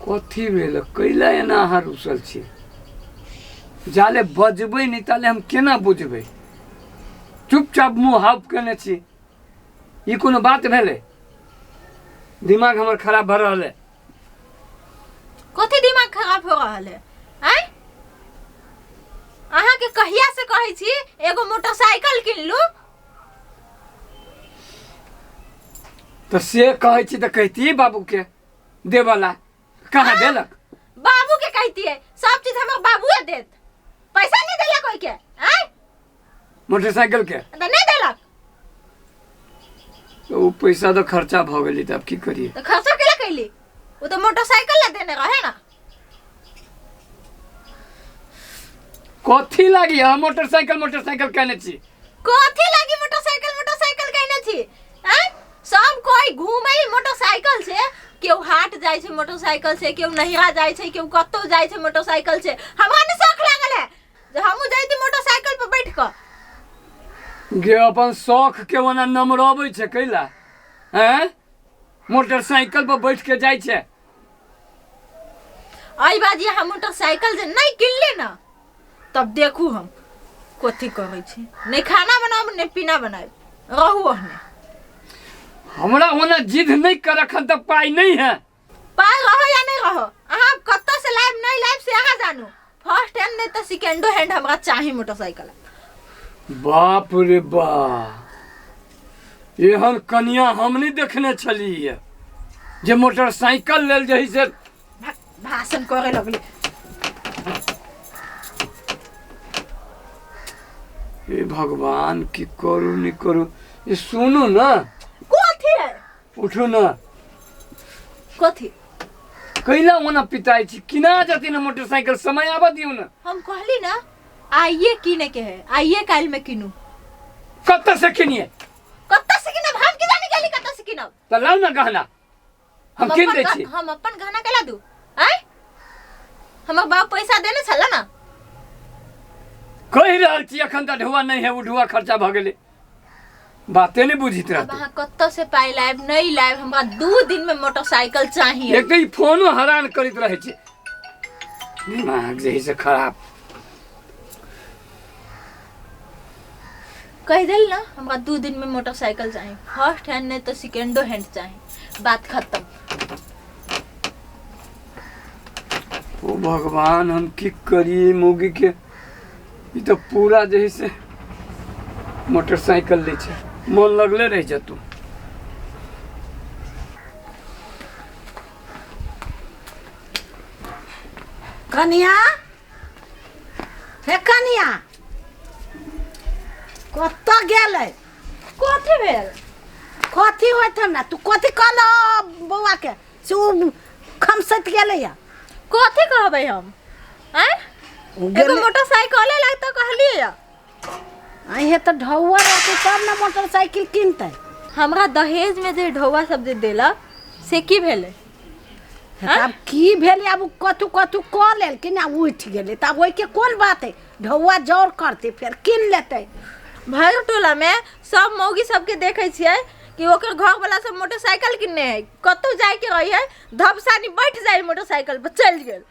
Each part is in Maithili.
कथी भेल कैला एना अहाँ रुसल छी जाले बजबै नहि ताले हम केना बुझबै चुपचाप मुँह हाफ केने छी ई कोनो बात भेलै दिमाग हमर खराब भऽ रहल है कथी दिमाग खराब हो रहल है आँय अहाँके कहिया से कहै छी एगो मोटरसाइकिल किन लू तऽ से कहै छी तऽ कहितियै बाबूके देवला कहाँ देलक बाबू के कहतियै सब चीज हमर बाबूए देत पैसा नहीं देलक कोई के आँय मोटरसाइकिल के तऽ नहीं देलक तऽ ओ पैसा तऽ खर्चा भऽ गेलै तऽ आब की करियै तऽ खर्चा केला कैली वो तो मोटरसाइकिल ला देने रहे ना कथी लागी अहाँ मोटरसाइकिल मोटरसाइकिल कहने छी कथी लागी मोटरसाइकिल मोटरसाइकिल कहने छी आँय सब कोई घूमे मोटरसाइकिल से केओ हाट जाइ छै मोटरसाइकिल से केओ नहिरा जाइ छै केओ कतौ जाइ छै मोटरसाइकिल से हमरा नहि शौक लागल है जे हमहूँ जैती मोटरसाइकिल पर बैठ कऽ गे अपन शौख के ओना नमरबै छै कैला हैं मोटरसाइकिल पर बैठ के जाइ छै एहि बाजी अहाँ मोटरसाइकिल जे नहि किनले ने तब देखू हम कथी करै छी नहि खाना बनाब नहि पीना बनाब रहू ओहने हमरा ओना जिद नहि कर अखन तक पाइ नहि है पाइ रहो या नहि रहो अहाँ कतऽ से लाइब नहि लाइब से अहाँ जानू फर्स्ट हैंड नहि तऽ सेकेंडो हैंड हमरा चाही मोटरसाइकिल बाप रे बा एहन कनिया हम नहि देखने छलियै जे मोटरसाइकिल लेल जे है से भाषण करे लगले हे भगवान की करू नहि करू ये सुनू ना कथी है उठू ना कथी कैला ओना पिताइ छी किना जती ना मोटरसाइकिल समय आबऽ दियौ ना हम कहली ना आइए किने के है आइए काल्हि में किनू कतऽ से किनिए कतऽ से किनब हम की जाने गेली कतऽ से किनब तऽ लाउ ना गहना हम किन दै छी हम अपन गहना केला दू आय हमर बाप पैसा देने छल ना कहि रहल छी एखन तऽ ढुआ नहि है ओ ढुआ खर्चा भऽ गेलै बाते नहि बुझित अब रहतै अहाँ कतऽ से पाइ लायब नहि लायब हमरा 2 दिन में मोटरसाइकिल चाहिए एक तऽ ई फोनो हरान करैत रहै छै दिमाग जे है से खराब कहि देल ना हमरा 2 दिन में मोटरसाइकिल चाही फर्स्ट हैंड नहीं तो सेकेंडो हैंड चाही बात खत्म ओ भगवान हम की करिए मौगी के ई तऽ पूरा जे है से मोटरसाइकिल लै छै मोन लगले रहि जेतौ कनिया हे कनिया कतऽ गेलै कथी भेल कथी होइत हमरा तू कथी कहल बौआके से ओ खमसैत गेलैया कथी कहबै हम आँय ओ एगो गेलै मोटरसाइकिले लाग तऽ कहलियै अहे तऽ ढौआ रहतै तब ने मोटरसाइकिल किनतै हमरा दहेज में जे ढौआ सब जे देलक से की भेलै हे तऽ आब की भेलै आब ओ कथू कथू कऽ लेलखिन आ उठि गेलै तऽ आब ओहिके कोन बात हइ ढौआ जर करतै फेर कीन लेतै भरि टोला में सब मौगी सबके देखै छियै कि ओकर घर वाला सब मोटरसाइकिल किनने है कतौ जाइके रही है धपसानी बैठ जाइ मोटरसाइकिल पर चलि गेल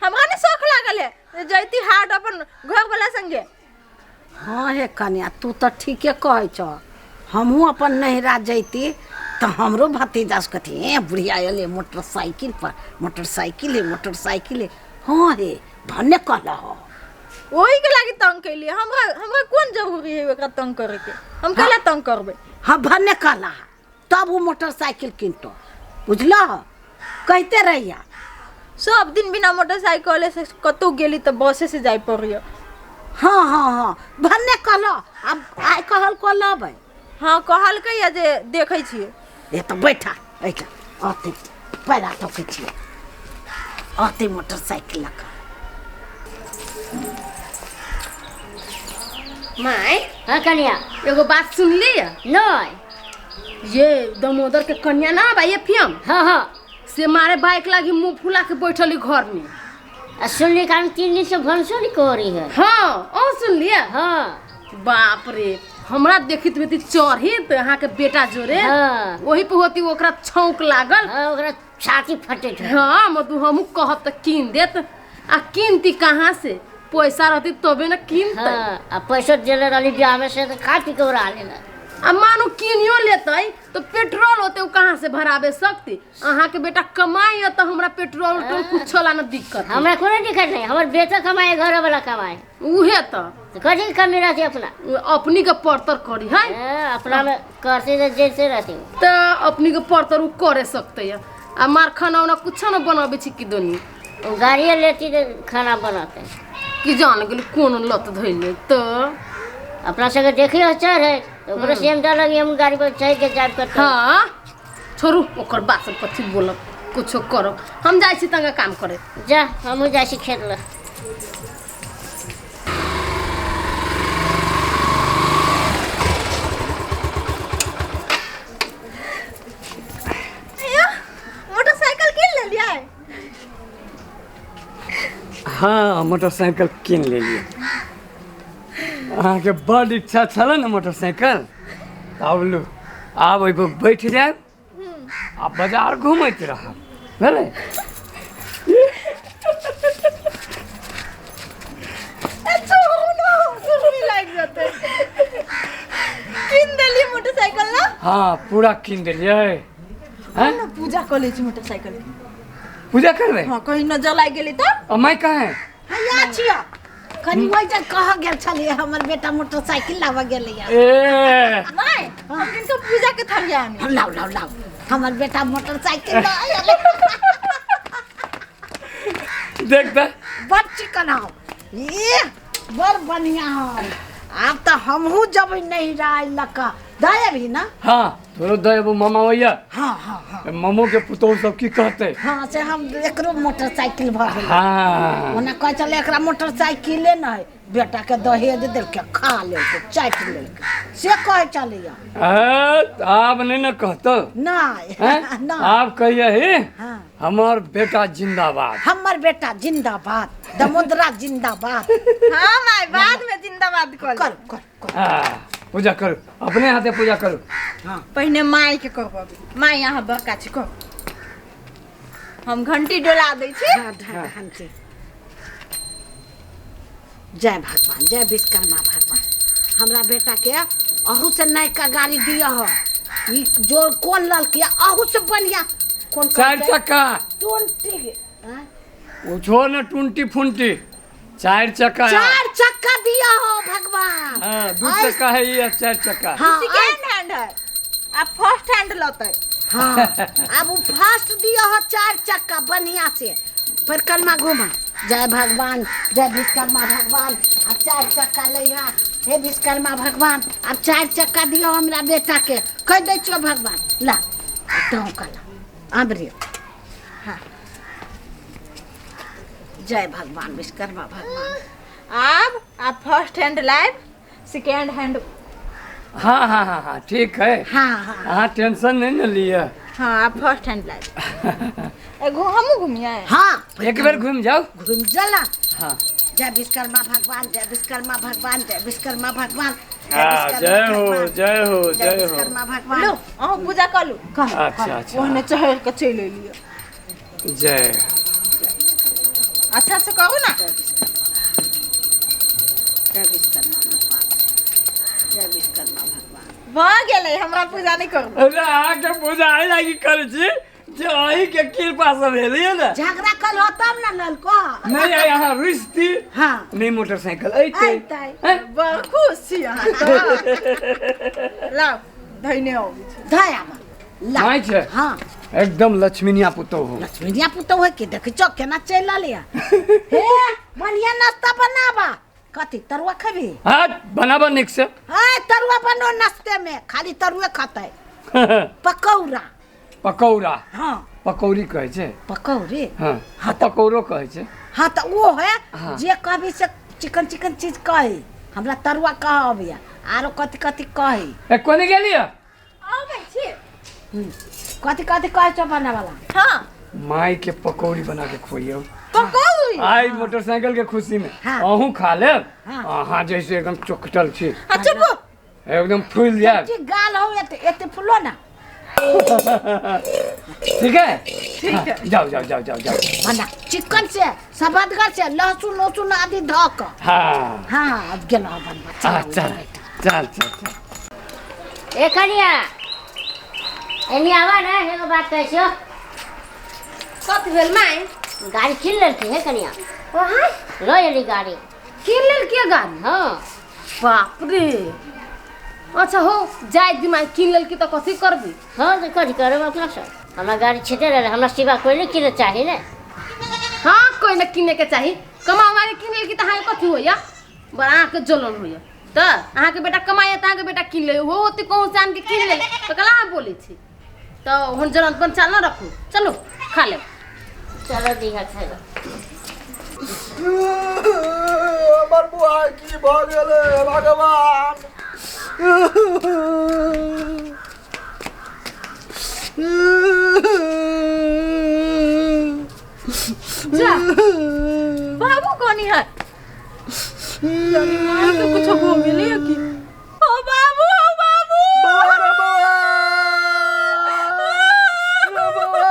हमरा नहि शौक लागल है जे जैती हाट अपन घर वाला संगे हँ हे कनिया तू तऽ ठीके कहै छह हमहूँ अपन नैहरा जैती तऽ हमरो भतीजा सब कहती हे बुढ़िया एलै मोटरसाइकिल पर मोटरसाइकिल हे मोटरसाइकिल हे हँ हे भने कहलह ओही के लागी तंग कैलियै हमरा हमरा कोन जरूरी है ओकरा तंग करे के हम कैला तंग करबै हँ भने कहला तब ओ मोटरसाइकिल किनतो बुझलह कहिते रहिया सब दिन बिना मोटरसाइकिले से कतौ गेली तऽ बसे से जाय पड़ैया हँ हँ हँ भने कहलह आब आइ कहल कऽ लेबै हँ कहलकै या जे देखै छियै ए तऽ बैठा एहिठाम अते पैरा तकै छियै अते मोटरसाइकिल लऽ कऽ माय हाँ कनिया एगो बात सुनली नहीं ये दामोदर के कन्या ना बा ये फियम हाँ हाँ से मारे बाइक लागी मुंह फुला के बैठल ही घर में आ सुनली कारण 3 दिन से भनसो नहीं करी है हाँ ओ सुन लिया हाँ बाप रे हमरा देखित में चढ़ी तो अहाँ के बेटा जोरे हाँ। वही पे होती ओकरा छौंक लागल हाँ ओकरा छाती फटे छै। हाँ मधु, हमहूँ कहब तऽ कीन देत। आ कीनती कहाँ से? पैसा रहती तबे न कीनते। हाँ, आ पैसा देले रहली ब्याह में से तो खा पी के उड़ा लेना। आ मानू कीनियो लेतै तो पेट्रोल होते उ कहाँ से भराबे सकती? अहाँ के बेटा कमाई तो हमरा पेट्रोल उट्रोल कुछो ला न दिक्कत। हमरा कोनो दिक्कत नहीं, हमर बेटा कमाए, घर वाला कमाए। उहे तो तो कथी के कमी रहती अपना? उ अपनी के परतर करी है। हाँ, अपना में करते तो जैसे रहती। तो अपनी के परतर उ करे सकते है। आ मार खाना उना कुछो न बनाबे छी कि दोनी। उ गाड़िए लेती तो खाना बनाते। कि जान गेली कोन लत धइले तो अपना सबके देखियो चढ़ है तो ओकरो सेम डर लगी, हम गाड़ी पर चढ़ के जाब करते। हाँ छोड़ू ओकर बात सब कथी बोलब, कुछो करब। हम जाइ छी तंगा काम करे। जा, हमहूँ जाइ छी खेत ल। मोटरसाइकिल कीन लेलियै? हाँ, मोटरसाइकिल कीन लेलियै। अहाँके बड इच्छा छल ने मोटरसाइकिल, आब लू, आब ओहिपर बैठ जायब आ बाजार घूमैत रहब, भेलै? लागि जेतै। कीन देलियै मोटरसाइकिल ना? हाँ, पूरा कीन देलियै। हैं? ना पूजा कऽ लै छी मोटरसाइकिल के। पूजा करबै? हाँ, कहीं नजर लागि गेलै तऽ। आ माय कहाँ है? हैया छियो, कनी ओहि जे कह गेल छलियै हमर बेटा मोटरसाइकिल लाबऽ गेलैया। ए माय, हम किनको पूजा के थरिया आनी। लाउ लाउ लाउ, हमर बेटा मोटरसाइकिल लऽ आयल। देख तऽ बड़ चिकन हौ, ए बड़ बढ़िया हौ। आब तऽ हमहूँ जबै नैहरा लऽ कऽ दऽ अबही ना? हाँ, तोरो दऽ एबो मामा भैया। हाँ हाँ हाँ। मामो के पुतोहु सब की कहतै? हाँ, से हम एकरो मोटरसाइकिल भऽ गेलै। हाँ, ओना कहै छलै एकरा मोटरसाइकिले नहि, बेटा के दहेज देलकै, खा लेलकै, चाटि लेलकै, से कहै छलैया। आब नहि ने कहतौ? नहि हैं? नहि। आब कहिए ही हाँ। हमर बेटा जिंदाबाद। हमर बेटा जिंदाबाद, दमोदरा जिंदाबाद। हाँ माय, बाद में जिंदाबाद कऽ कर लेब। कर कर। हाँ, पूजा करू, अपने हाथे पूजा करू। पहिने माय के कहब। माय, अहाँ बड़का छी, कहू। हम घंटी डोला दै छी। हाँ, हाँ, घंटी। जय भगवान, जय विश्वकर्मा भगवान, हमरा बेटा के अहू से नयका गाड़ी दिया हो। ई जो कोन ललकी अहू से बढ़िया कोन? चारि चक्का। टोंटी, हाँ? ओ छोड़ ने टुंटी फुंटी, चारि चक्का है। चार चक्का दिया हो भगवान। हाँ, दू चक्का है ये, चारि चक्का। हाँ, सेकेंड हैंड है, आब फर्स्ट हैंड लतै। हाँ, अब वो फर्स्ट दिया हो चार चक्का बढ़िया से। परिक्रमा घुमा। जय भगवान, जय विश्वकर्मा भगवान, अब चार चक्का लैहा। हे विश्वकर्मा भगवान, अब चार चक्का दियो हमरा बेटा के, कह दै छियो भगवान। ला तों कला आब रे। हाँ, जय भगवान विश्वकर्मा भगवान। आब आब फर्स्ट हैंड लाइब, सेकेंड हैंड। हाँ हाँ हाँ हाँ, ठीक है। हाँ हाँ। अहाँ टेंशन नहीं ने लिअ। हाँ, आब फर्स्ट हैंड लाइब। एगो हमहूँ घुमियै। हाँ, एक बेर घूम जाओ। घूम चला। हाँ। जय विश्वकर्मा भगवान, जय विश्वकर्मा भगवान, जय विश्वकर्मा भगवान। हाँ, जय हो, जय हो, जय जय हो। विश्वकर्मा भगवान। लो, अहाँ पूजा कऽ लू। कह। अच्छा अच्छा। ओहने चढ़ के चलि एलियै। जय। अच्छा से कहू ना। जय विश्वकर्मा भगवान, जय विश्वकर्मा भगवान। भऽ गेलै, हमरा पूजा नहि करू। अरे, अहाँके पूजा एहि लागी करै छी जे अहीँके कृपा से भेलियै ने। झगड़ा कल हो तब ना ललको। नहीं, अहाँ रुसती हाँ नहीं मोटरसाइकिल अइतै। अइतै। हैं? बड़ खुश छी अहाँ तऽ। लाउ, धैने अबै छी। धय आब ला। माय छै। हाँ। एकदम लक्ष्मीनिया पुतोहु हो। लक्ष्मीनिया पुतोहु है कि देखै छौ केना चलि रहलै है। हे बढ़िया नाश्ता बनाबा। कथी तरुआ खेबही? हाँ, बनाबऽ नीक से। है तरुआ बनो नाश्ते में, खाली तरुए खतै। पकौड़ा। पकौड़ा? हाँ। पकौड़ी कहै छै। पकौड़ी। हाँ हाँ, पकौड़ो कहै छै। हाँ, तऽ ओ है। हाँ। जे कहबी से चिकन चिकन चीज कही। हमरा तरुआ कह अबैया, आरो कथी कथी कही। ए, कोने गेलियै? अबै छी। कथी कथी कहै छौ बनावला? हाँ। माय के पकौड़ी बना के खुआइयौ। पकौड़ी? आई मोटरसाइकिल के खुशी में। हाँ। अहूँ खा लेब। हाँ। अहाँ जैसे एकदम चोकटल छी। हाँ, चुप। एकदम फूल जायब। जी गाल हो एते एते फुलो ना। ठीक है, ठीक है, जाओ जाओ जाओ जाओ जाओ। बना चिकन से सबदगर से लहसुन लहसुन आदि धऽ कऽ। हाँ हाँ, अब गेलहुँ बनबऽ। हाँ, चल चल चल चल। ए कनिया, एनी आवा ना, एगो बात कहै छियौ। कथी भेल माय? गाड़ी कीन लेलकै हे कनिया। वहाँ लऽ एली गाड़ी। कीन लेलकै गाड़ी? हाँ। बाप रे। अच्छा हो जाय दी माय, कीन लेलकै तऽ कथी करबी? हाँ तऽ कथी करब अपना सब, हमरा गाड़ी छेटे रहलै, हमरा सिवा कोइ नहि कीनऽ चाही ने। हाँ कोइ नहि कीने के चाही, कमा उमा के कीन लेलकै तऽ अहाँके कथी होइया? बड़ा अहाँके जलन होइया। तऽ अहाँके बेटा कमाइया तऽ अहाँके बेटा कीन ले, हो होते कहूँ से आन के कीन ले तऽ कला अहाँ बोलै छी। तऽ ओहन जलन पन चाल न रखू, चलू खा लेब। चलो दीघा खेबै। हमर बुआ की भऽ गेलै भगवान। जा बाबू कोनी है तो कुछ हो गेलै की? ओ बाबू, ओ बाबू, बौआ रे बौआ, रे बौआ।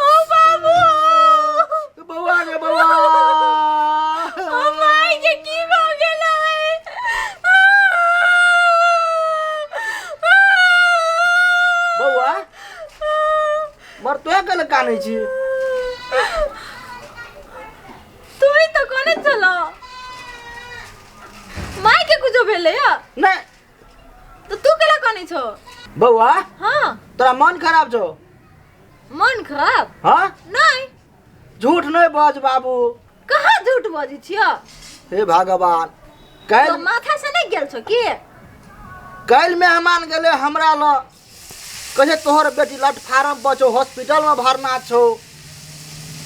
ओ बाबू, बौआ रे बौआ। ओ माय के की भऽ गेलै? बौआ मर तो गेल कानै छी? तू ही तो कोने चलो, माय के कुछो भेलै या नहीं। तो तू केला कोने छो बौआ? हाँ। तोरा मन खराब छौ? मन खराब? हाँ। नहीं। झूठ नहीं बज बाबू। कहाँ झूठ बजै छियो? हे भगवान, तो काल्हि माथा से नहीं गेल छो की? काल्हि मेहमान गेलै हमरा लग, कहै तोहर बेटी लटफारम पर छौ, हॉस्पिटल में भरना छौ।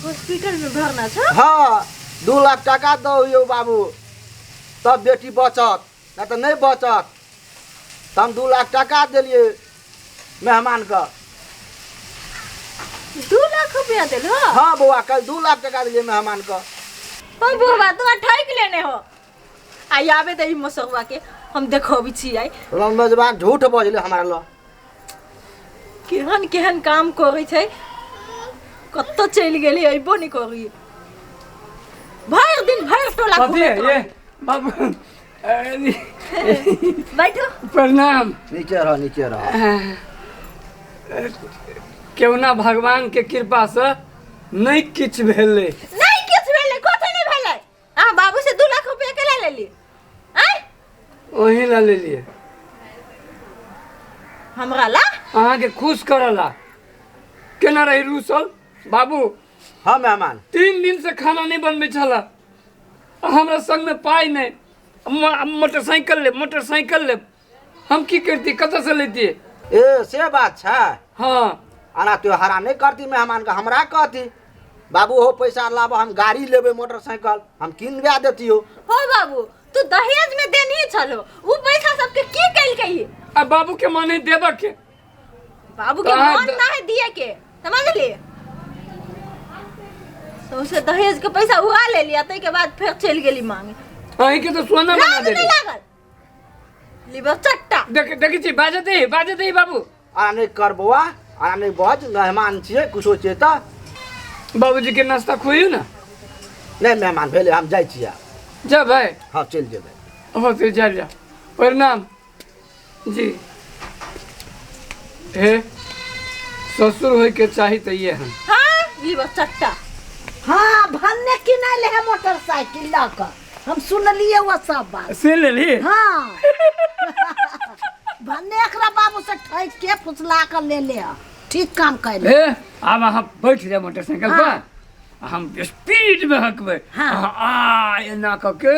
हॉस्पिटल में भरना छौ? हाँ, 2 लाख टाका दौ यौ बाबू, तब बेटी बचत, नहीं तऽ नहीं बचत। तऽ हम 2 लाख टाका देलियै मेहमान के। 2 लाख रुपया देलहो? हाँ बौआ, काल्हि 2 लाख टाका देलियै मेहमान के। हो बौआ, तू ठकि लेने हो। आई आबे दही मसरुआ के, हम देखबी छी आई। रमजबान झूठ बजलै हमरा लग। केहन केहन काम करै छै, कतऽ चलि गेली अयबो नहि करी, भरि दिन भरि टोला कथी घुमैत है ये रहै। बाबू? अरे, बैठू। प्रणाम। नीचे रह, नीचे रह। केहुना भगवान के कृपा से नहीं किछु भेलै। नहीं किछु भेलै? कथी नहि भेलै? अहाँ बाबू से 2 लाख रुपया केला लेली? आँय, ओही ला लेलियै। हमरा ला? अहाँके खुश करला। केना रही रूसल बाबू? हाँ मेहमान। 3 दिन से खाना नहीं बनबै छला, हमरा संग में पाइ नहीं, मोटरसाइकिल लेब, मोटरसाइकिल लेब। हम की करती, कतऽ से लेतियै? ए से बात छै? हाँ। आना तो हरा नहीं करती मेहमान के, हमरा कहती बाबू हो पैसा लाब, हम गाड़ी लेबै मोटरसाइकिल, हम किनबा देतियो। हो बाबू, तू दहेज में देनही छलो, उ पैसा सबके की कैलकै? आ बाबू के माने देबऽ के। बाबू के तो अहाँ मन ना है दिए के, समझली? तो उसे दहेज के पैसा उड़ा ले लिया, ताहि के बाद फिर चलि गेली मांगे। अहीं के तो सोना बना लाज नहीं देली। लागल लिबर चट्टा। देख देखै छी, बाजत ही बाजत ही बाबू। आना नहीं कर बौआ, आना नहीं बज, मेहमान छियै कुछो छियै तऽ। बाबूजी के नाश्ता खुइयौ ने। नहीं मेहमान भेलै, हम जाइ छियै। जेबै? हाँ चलि जेबै। हो से जा जा, प्रणाम जी। हे ससुर होय के चाही तऽ ये हम। हाँ लिबर चट्टा। हाँ भन्ने किनै ले है मोटरसाइकिल लऽ कऽ, हम सुनलियै वो सब बात। सुनि लेली? हाँ भन्ने एकरा बाबू से ठकि के फुसला कऽ ले ले, ठीक काम कैले। हे आब अहाँ बैठ जाए मोटरसाइकिल पर, हम स्पीड में हकबै। हाँ। अहाँ आ एना कऽ के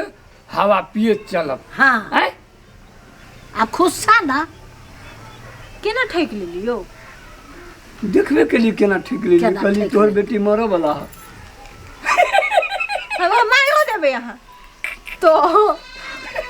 हवा पियैत चलब। हाँ। आँय? आब खुश छा ना? केना ठकि लेलियो? देखबे केली केना ठीक लेली। केना कहली ठकि तोहर लेली। बेटी मरऽ वाला है। हमरा मारियो देबै अहाँ तो।